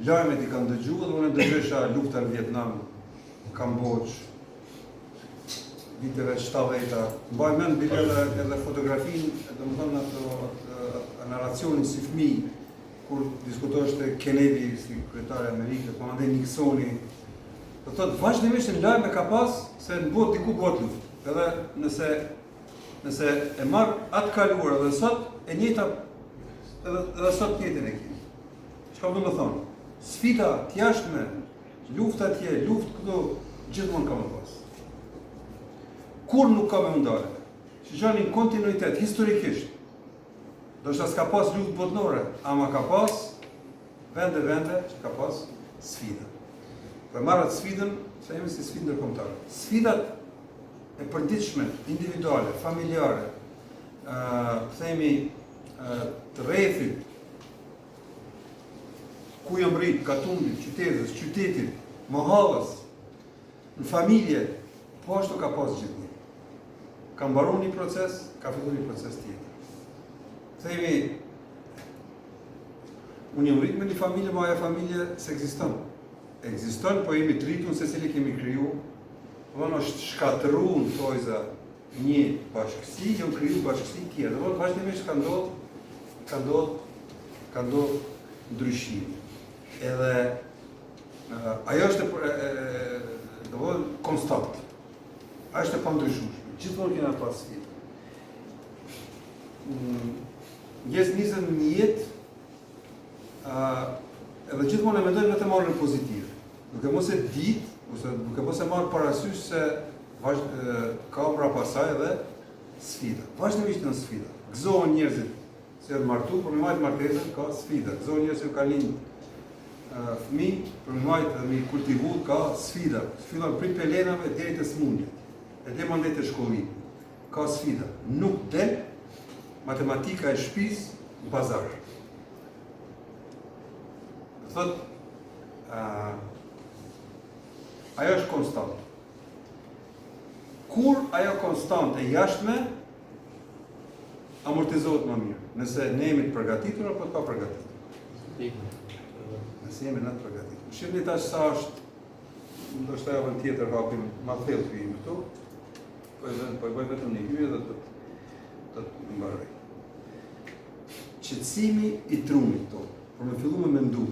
lajmet i kam dëgju dhe unë dëgjojsha lufta në Vietnam, Kamboxh, viteve 70-ta. Mbaj mend bile edhe, edhe fotografinë, domethënë ato, atë, atë narracionin si fëmijë, kur diskutoheshte Kennedy si kryetar i Amerikës, po mandej Nixoni, do të thotë vazhdimisht në lajme ka pas se në botë diku bëhet luftë. Edhe nëse nëse e marr atë kaluar edhe sot e njëjta edhe edhe sot të njëjtën e kemi. Çka do të thonë? Sfida të jashtme. Luftë atje, luftë këtu, gjithmonë ka me pas. Kurrë nuk ka me u ndalë. Shikoni në kontinuitet, historikisht, ndoshta s'ka pas luftë botnore, ama ka pas vende vende që ka pas sfida. Po e marr atë sfidën, se jemi si sfidë ndërkombëtare. Sfidat e përditshme, individuale, familjare, ë themi të rrethit, ku jam rrit, katundit, qytetës, qytetit, mëhallës, në familje, po ashtu ka pas gjithnjë. Ka mbaru një proces, ka fillu një proces tjetër. Themi, unë jam rrit me një familje, ma ajo familje s'ekziston. Ekziston, po jemi të rritun secili kemi kriju, dhe është shkatërru në thojza një bashkësi, janë kriju bashkësi tjera. Dhe vonë vazhdimisht ka ndodhë, ka ndodhë, ka ndodhë ndryshimi. Edhe uh, ajo është e, e, e, do vonë konstant. Ajo është e pandryshueshme. Gjithmonë kena pas sfida. Mm, njerëz nisen në jetë uh, edhe gjithmonë e mendojnë vetëm anën pozitive. Duke mos e ditë, ose duke mos e marrë parasysh se vazhd, ka mbrapa saj edhe sfida. Vazhdimisht në sfida. Gëzohen njerëzit se janë martu, për me majtë martesën ka sfida. Gëzohen njerëzit se kanë lind fëmijë, për me majtë dhe me kultivu ka sfida. Fillon prej pelenave deri te sëmundjet. E deri mandej te shkollimi. Ka sfida. Nuk del matematika e shtëpisë në pazar. Thot, uh, ajo është konstant. Kur ajo konstante e jashtme amortizohet më mirë, nëse ne jemi të përgatitur apo të papërgatitur. Nëse jemi ne të përgatitur. Shihni tash sa është, ndoshta javën tjetër hapim ma thellë të hyjmë këtu, po e po e bëj vetëm një hyrje dhe të të mbaroj. Qetësimi i trunit tonë, për me fillu me mendu,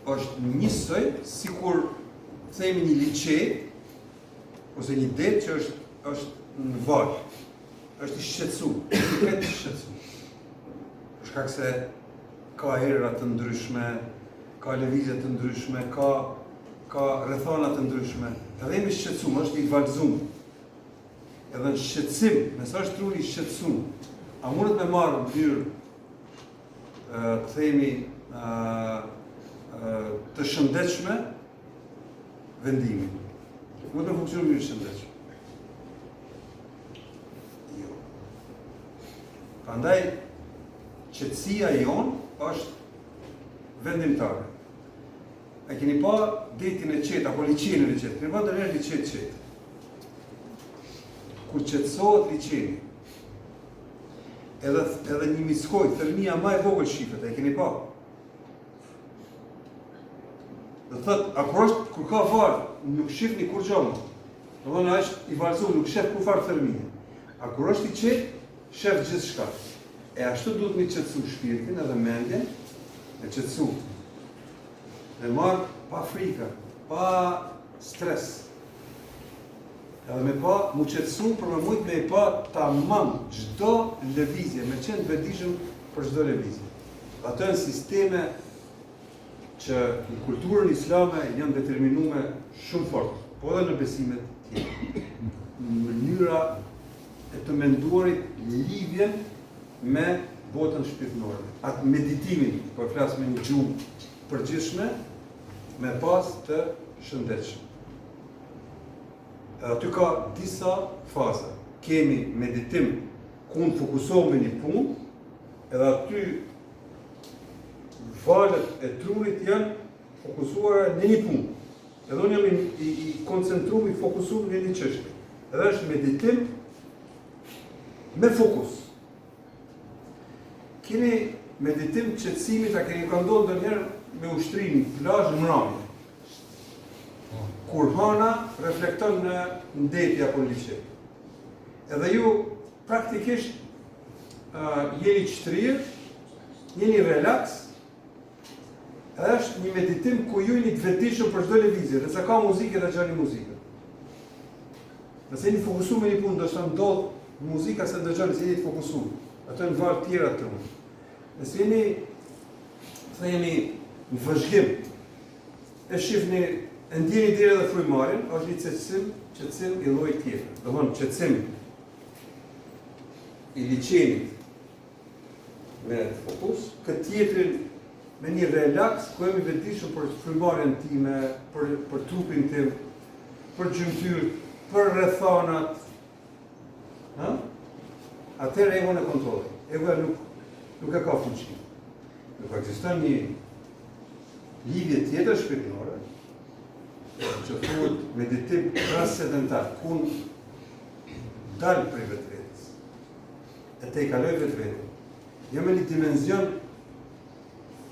është njësoj sikur themi një liqe ose një det që është është në valë, është i shqetësu, është krejt i shqetësu. Për shkak se ka erëra të ndryshme, ka lëvizje të ndryshme, ka ka rrethana të ndryshme. Edhe jemi shqetësum, është i valëzum. Edhe në shqetësim, nëse është truni i shqetësum, a mundet me marrë në mënyrë të themi të shëndetshme vendimin. Mund të funksionojë në mënyrë shëndetshme. Jo. Prandaj qetësia jonë është vendimtare. E keni pa detin e qetë apo liqenin e qetë? Keni pa ndonjëherë liqe të qetë? Kur qetësohet liqeni, Edhe edhe një miskoj, thërmia ma e vogël shifet, e keni pa? Do thot, a kur është kur ka valë, nuk shifni kurgjo më. Do thonë është i valëzuar, nuk shef kurrfarë thërmie. A kur është i qetë, shef gjithçka. E ashtu duhet me qetësu shpirtin edhe mendjen, me qetësu. Me marr pa frika, pa stres. Edhe me pa, mu qetësu për me mujtë me i pa tamam çdo lëvizje, me qenë të vetëdijshëm për çdo lëvizje. Dhe ato janë sisteme që në kulturën islame janë determinume shumë fort, po edhe në besimet tjera. Mënyra e të menduarit lidhjen me botën shpirtërore. Atë meditimin, po e flas me një gjuhë përgjithshme, me pas të shëndetshëm. Edhe aty ka disa faza. Kemi meditim ku unë fokusohem me një punë, edhe aty valët e trurit janë fokusuara në një punë. Edhe unë jam i, i, i koncentrum, i fokusum në një çështje. Edhe është meditim me fokus. Keni meditim qetësimit, a keni ka ndodhur ndonjëherë me u shtri në plazh në mramje. Kur hana reflekton në në det apo në liqe. Edhe ju praktikisht uh, jeni të shtrirë, jeni relaks, edhe është një meditim ku ju jeni të vetëdijshëm për çdo lëvizje, nëse ka muzikë edhe dëgjoni muzikën. Nëse jeni fokusuar me një punë, ndoshta ndodh muzika s'e dëgjoni se jeni të fokusuar. Ato janë valë tjera të trunit. Nëse jeni themi. Në vëzhgim, e shifni, e ndjeni deri edhe frymëmarrjen, është një qetësim, qetësim i llojit tjetër. Domethënë qetësim i liqenit me fokus, këtë tjetrin me një relaks, ku jam i vetëdijshëm për frymëmarrjen time, për, për trupin tim, për gjymtyrët, për rrethanat, ha? Atëherë egon e kontrolloj. Egoja nuk, nuk e ka fuqinë. Nuk ekziston një lidhje tjetër shpirtërore, që thuhet meditim transcendental, ku dal prej vetvetes, e tejkaloj vetveten. Jam në një dimenzion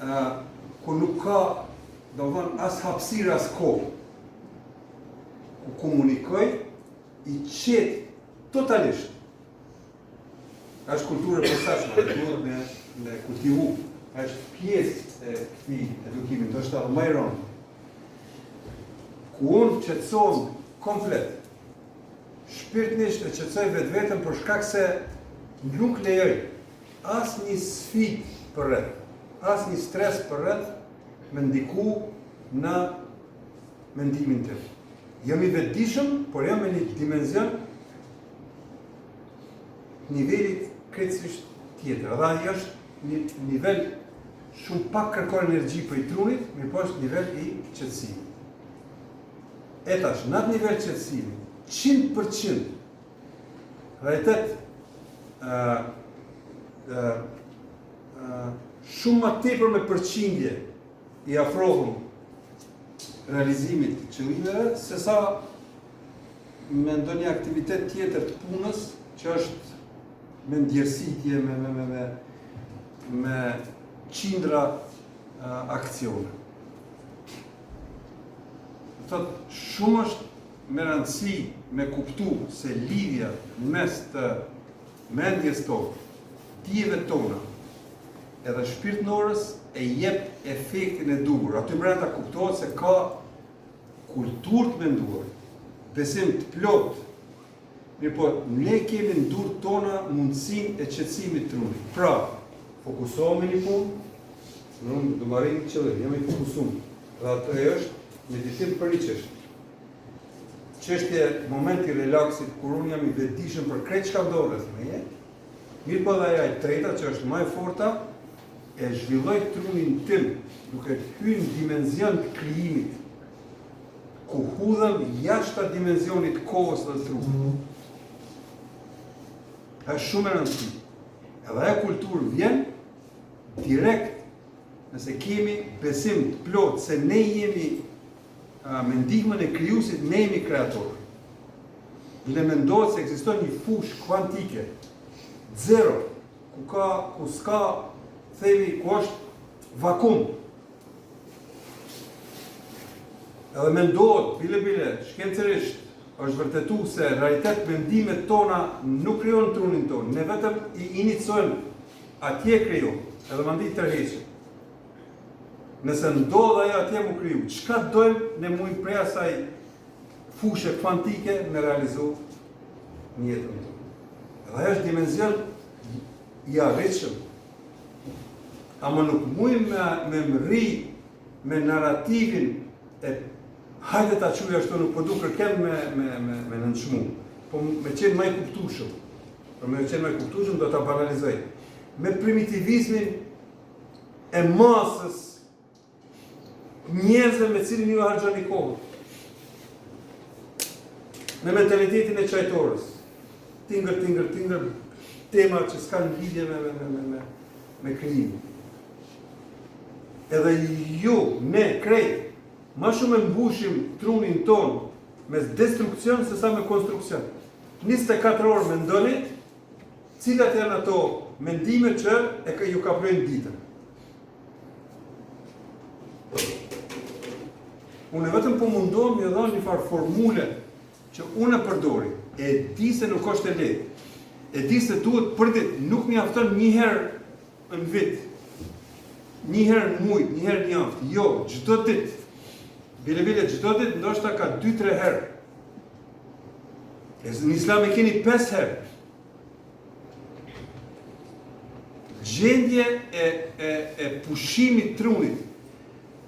uh, ku nuk ka, domethënë, as hapësirë, as kohë, ku komunikoj i qetë totalisht. Është kulturë e posaçme, dhe duhet me, me kultivu. Është pjesë e këtij edukimi, ndoshta edhe më i rëndë. Ku unë qetësohem komplet, shpirtnisht e qetësoj vetveten për shkak se nuk lejoj asnjë sfidë përreth, asnjë stres përreth me ndiku në mendimin tim. Jam i vetëdijshëm, por jam në një dimenzion nivelit krejtësisht tjetër. Edhe ai është një nivel shumë pak kërkon energji prej trunit, mirëpo është nivel i qetësimit. E tash, në atë nivel qetësimit, 100% realitet uh, uh, uh, shumë ma tepër me përqindje i afrohem realizimit të qëllimeve, se sa me ndonjë aktivitet tjetër të punës që është me ndjersitje, me, me, me, me, me qindra uh, aksione. Thot, shumë është me rëndësi me kuptu se lidhja mes të mendjes tonë, dijeve tona, edhe shpirtnorës e jep efektin e duhur. Aty brenda kuptohet se ka kulturë të menduarit, besim të plotë. Mirëpo, ne kemi në durë tona mundësinë e qetësimit trunit. Pra, fokusohemi një punë, unë do marrim një qëllim, jam i fokusum. Dhe atë e është meditim për një çështje. Çështje momenti i relaksit kur unë jam i vetëdijshëm për krejt çka ndodh rreth meje. Mirëpo dhe ajo e treta që është më e forta, e zhvilloj trunin tim duke hyrë në dimenzion të krijimit, ku hudhem jashtë dimenzionit kohës dhe trupit. Është shumë e rëndësishme. Edhe ajo kulturë vjen direkt nëse kemi besim të plotë se ne jemi me ndihmën e krijuesit ne jemi kreatorë. Bile mendohet se ekziston një fushë kuantike, zero, ku ka, ku s'ka, themi, ku është vakum. Edhe mendohet, bile bile, shkencërisht, është vërtetu se realitet mendimet tona nuk krijojnë trunin tonë, ne vetëm i inicojmë, atje krijon, edhe mandej tërheqim. Nëse ndodh ajo atje mu kriju, çka dojmë ne mujmë prej asaj fushe kvantike me realizu në jetën tonë. Edhe ajo është dimenzion i arritshëm. Ama nuk mujmë me, me mrri me narrativin e hajde ta quaj ashtu nuk po du kërkem me, me, me, me nënçmu, po me qenë ma i kuptueshëm. Për me qenë ma i kuptueshëm do ta banalizoj. Me primitivizmin e masës njerëzve me cilin ju harxhoni kohën. Me mentalitetin e çajtorës. Tingër, tingër, tingër, tema që s'kanë lidhje me, me, me, me, me, me krijimin. Edhe ju, ne, krejt, ma shumë e mbushim trunin tonë me destruksion se sa me konstruksion. 24 orë mendoni, Cilat janë ato mendime që e ju kaplojnë ditën? Unë vetëm po mundohem me dhënë një farë formule që unë e përdori. E di se nuk është e lehtë. E di se duhet për ditë, nuk mjafton një herë në vit. Një herë në muaj, një herë në javë. Jo, çdo ditë. Bile bile çdo ditë ndoshta ka 2-3 herë. E në islam e keni 5 herë. Gjendje e, e, e pushimit trunit.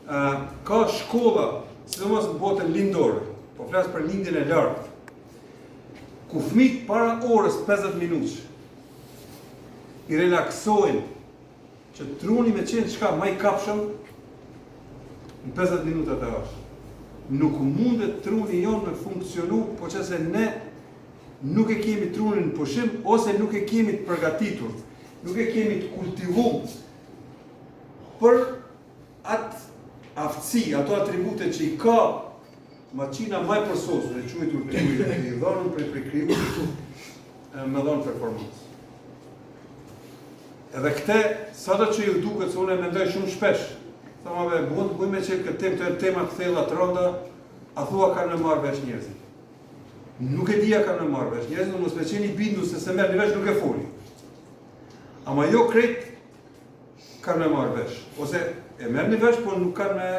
Ka shkolla, sidomos në botën lindore, po flas për lindjen e largët, ku fëmijët para orës 50 minutësh i relaksojnë që truni me qenë çka ma i kapshëm në 50 minutat e ardhshme. Nuk mundet truni jonë me funksionu po qe se ne nuk e kemi trunin në pushim ose nuk e kemi të përgatitur, nuk e kemi të kultivu për atë aftësi, ato atribute që i ka maqina ma e përsosur, e quajtur truri, i dhënun prej prej krijuesit me dhonë performancë. Edhe këte, sado që ju duket se unë e mendoj shumë shpesh, thom a mund të me qenë këtë temë, këto janë tema të thella të rënda, a thua kanë me marrë vesh njerëzit. Nuk e di a kanë me marrë vesh njerëzit, mos me qenë i bindur se s'e merrni vesh nuk e foli. Ama jo krejt kanë me marrë vesh. Ose e merrni vesh, po nuk kanë me,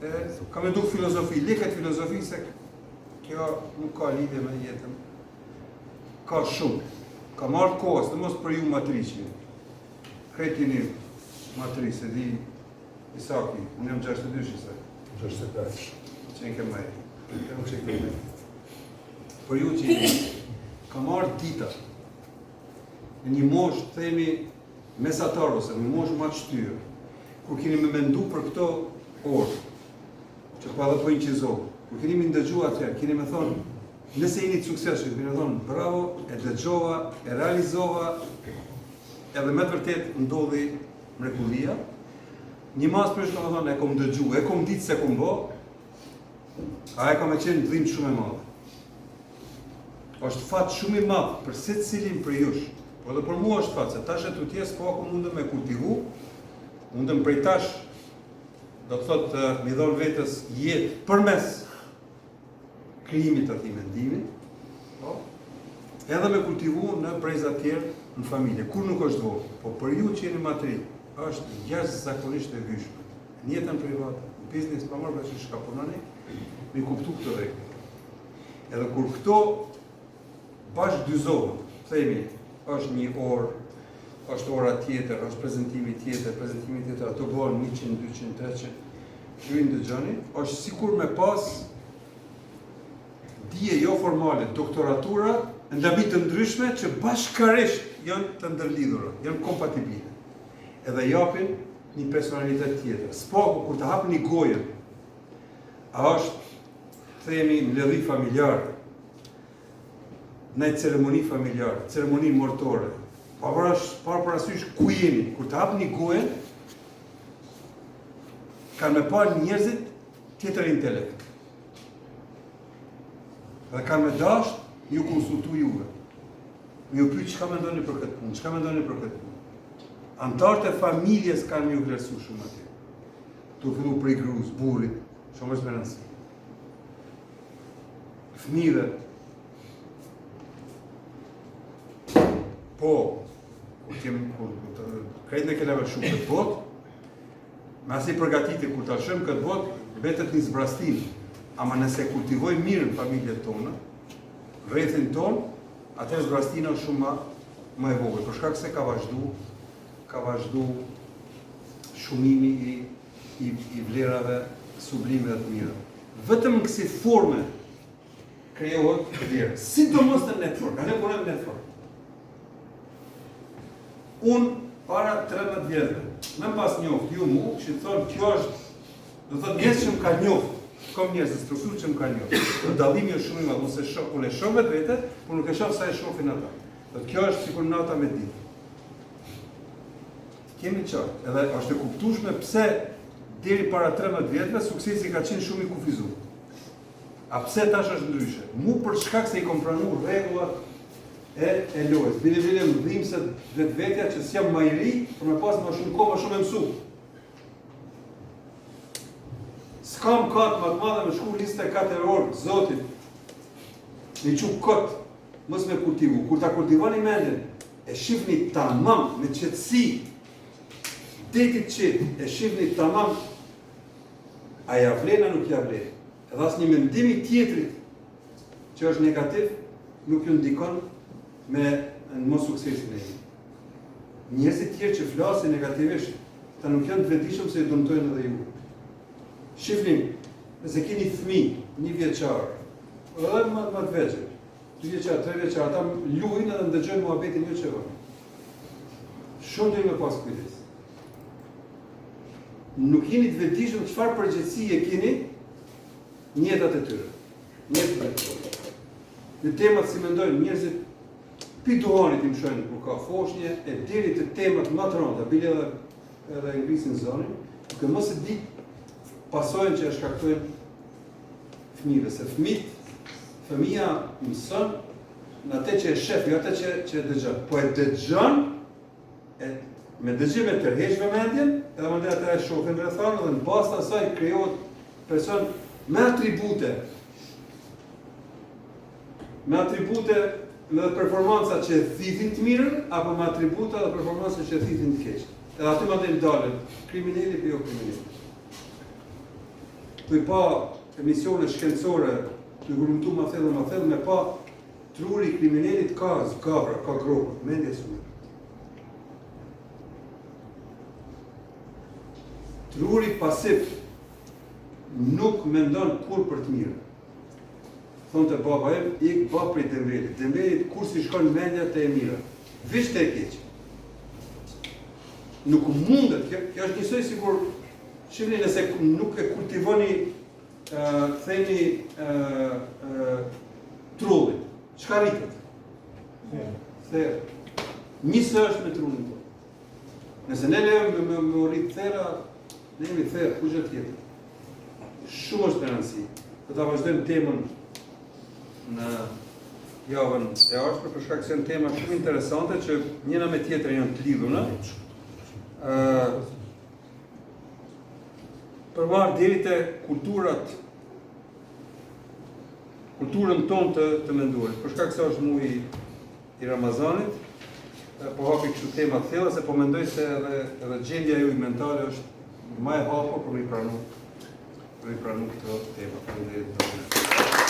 e, ka me duk filozofi, le këtë filozofi se kjo nuk ka lidhje me jetën. Ka shumë. Ka marrë kohë, sidomos për ju ma t'ri që. Krejt jeni ma t'ri, se di Isaki, unë jam 62 Isak. 65. Që në ke më e. Nuk që ke më Për ju që jeni, ka marrë dita. Në një moshë, themi, mesatar ose në moshë ma të shtyrë, kur keni me mendu për këto orë, që po edhe po inçizohen, kur keni me ndëgju atëherë, keni me thonë, nëse jeni të suksesshëm, keni me thonë, bravo, e dëgjova, e realizova, edhe me të vërtet ndodhi mrekullia, një masë për shka me thonë, e kom dëgju, e kom ditë s'e kom bo, a e ka me qenë dhimbje shumë e madhe. Është fat shumë i madh për secilin prej jush. Po edhe për mua është fat, se tash e tutje s'paku mundem me kultivu, mundem prej tash, do të thotë, mi dhonë vetes jetë përmes krijimit të atij mendimi, po, edhe me kultivu në breza tjerë në familje, kur nuk është vonë, po për ju që jeni ma t'ri, është jashtëzakonisht e vyshme. Në jetën private, në biznes, pa marrë vesh çka punoni, mi kuptu këtë rregull. Edhe kur këto bashkëdyzohen, themi, është një orë, është ora tjetër, është prezentimi tjetër, prezentimi tjetër, ato bëhen 100, 200, 300, ju i ndëgjoni, është sikur me pas dije jo formale, doktoratura, në lami të ndryshme që bashkarisht janë të ndërlidhura, janë kompatibile. Edhe japin një personalitet tjetër. S'paku, kur të hapni gojën, a është themi mbledhje familjare, në ceremoni familjare, ceremoni mortore, pa parash, pa parasysh ku jeni, kur të hapni gojën, kanë me pa njerëzit tjetër intelekt. Dhe kanë me dasht, ju konsultu juve. Me ju pyet çka mendoni për këtë punë, çka mendoni për këtë punë. Anëtarët e familjes kanë me ju vlerësu shumë aty. Tu fillu prej grus, burrit, shumë është me rëndësi. Fëmijëve. Po, kur kem kur, kur të, krejt ne kena me lshu këtë botë, me asnjë përgatitje kur ta lëshojmë këtë botë, mbetet një zbrastim. Ama nëse kultivojmë mirë në familjet tona, rrethin tonë, atëherë zbrastina është shumë ma, më e vogël, për shkak se ka vazhdu, ka vazhdu shumimi i i, i vlerave sublime dhe të mira. Vetëm në kësi forme krijohet vlerë. Sidomos në network, a ne punojmë network. Unë para 13 vjetëve, me pas njoft ju mu, që të thonë kjo është, do thotë njerëz që më ka njoft, kam njerëz në strukturë që më ka njoft. Do dallimi është shumë i madh, ose shoh, unë e shoh vetvete, por nuk e shoh sa e shohin ata. Do kjo është sikur nata me ditë. Kemi qartë, edhe është e kuptueshme pse deri para 13 vjetëve suksesi ka qenë shumë i kufizuar. A pse tash është ndryshe? Mu për shkak se i kom pranu rregullat e e lojës. Bile bile më dhimbset vetvetja që s'jam më i ri, për me pas më shumë kohë, më shumë e mësu. S'kam mëkat më të madhe me shku 24 orë, zotit. Me qu kot, mos me kultivu. Kur ta kultivoni mendjen, E shihni tamam me qetësi detit qetë, e shihni tamam a ja vlen a nuk ja vlen. Edhe asnjë mendim i tjetrit që është negativ nuk ju ndikon me në mos suksesin e juj. Njerëzit tjerë që flasin negativisht, ta nuk janë të vetëdijshëm se ju dëmtojnë edhe ju. Shifni, nëse keni fëmijë, një vjeçar, edhe më, më të vegjël, dy vjeçar, tre vjeçar, ata luajnë edhe ndëgjojnë muhabetin ju që bëni. Shumë duhet me pas kujdes. Nuk jeni të vetëdijshëm çfarë përgjegjësie keni në jetat e tyre. Në jetët e tyre. Në temat si mendojnë njerëzit pi duhanit i mëshojnë kur ka foshnje e deri te temat më të rënda, bile edhe edhe ngrisin zonin, duke mos e ditë pasojën që e shkaktojnë fëmijëve, se fëmijët, fëmija mëson në atë që e shef, jo atë që, që e dëgjon. Po e dëgjon, e, me dëgjim e tërheq vëmendjen, edhe mandej ata e shohin rrethanën dhe në bazë të asaj krijohet person me atribute me atribute me performanca që e thithin të mirën, apo me atribute dhe performanca që e thithin të keqen. Edhe aty mandej ndalet, krimineli apo jo krimineli. Tu i pa emisione shkencore, tu i hulumtu ma thellë ma thellë, me pa truri i kriminelit ka zgavra, ka gropa, mendja s'u Truri pasiv nuk mendon kurrë për të mirë. Thonte baba im, ik ba prej dembelit. Dembelit kurrë s'i shkon mendja te e mira. Veç te e keqja. Nuk mundet, kjo, kjo është njësoj sikur shihni nëse nuk e kultivoni ë themi ë ë trullin. Çka rritet? Therë. Njësoj është me trurin tonë. Nëse ne lejmë me, me, me u rrit thera, ne jemi therë, kurgjë tjetër. Shumë është me rëndësi. Do ta vazhdojmë temën në javën e ardhshme, për shkak se janë tema shumë interesante që njëna me tjetrën janë të lidhura. Ë për marrë deri te kulturat kulturën tonë të, të menduarit. Për shkak se është muaji i Ramazanit, po hapi kështu tema të thella se po mendoj se edhe edhe gjendja juaj mentale është më e hapur për me i pranu për me i pranu këto tema. Faleminderit.